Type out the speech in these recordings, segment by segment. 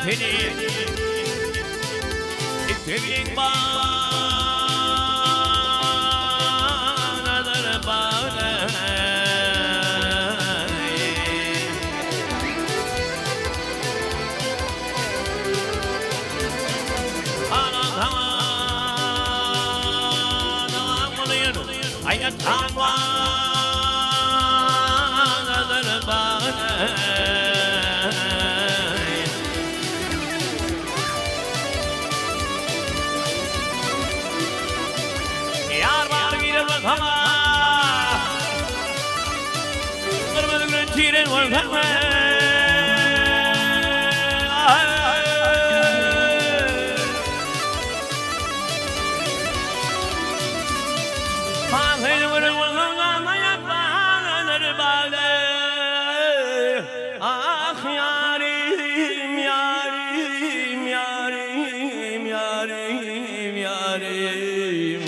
seni. Istegin banadır bana. Ah yarim yarim yarim yarim yarim.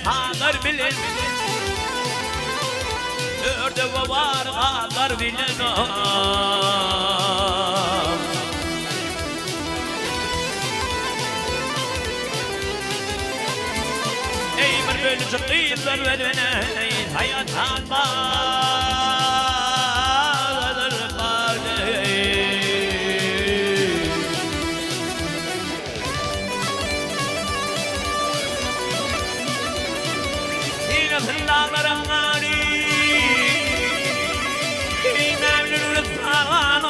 Halar bilen Örde var ağlar bilen. Ey bir bölücü kızlar verene hayat almadır Yine fındıkların gari Mevlülü sana.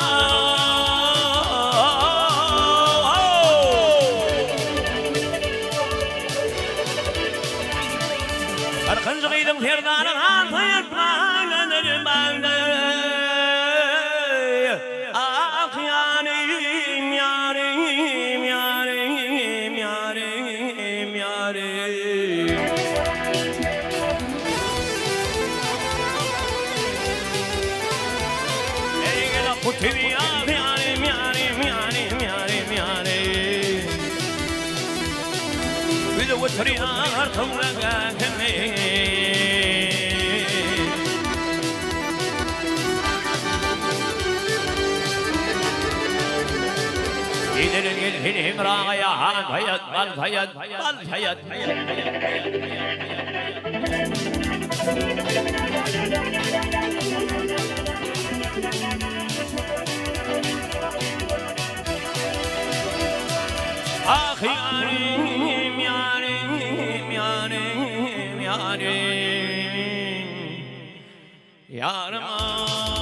Kırkıncı kıydım serdarın altı bağlı. Ah yarim yarim yarim yarim yarim. Ey gel kutbi yarim yarim yarim yarim yarim. Bir de oturuyor tımlaga kimi. Ah yarim yarim yarim yarim. Yarım.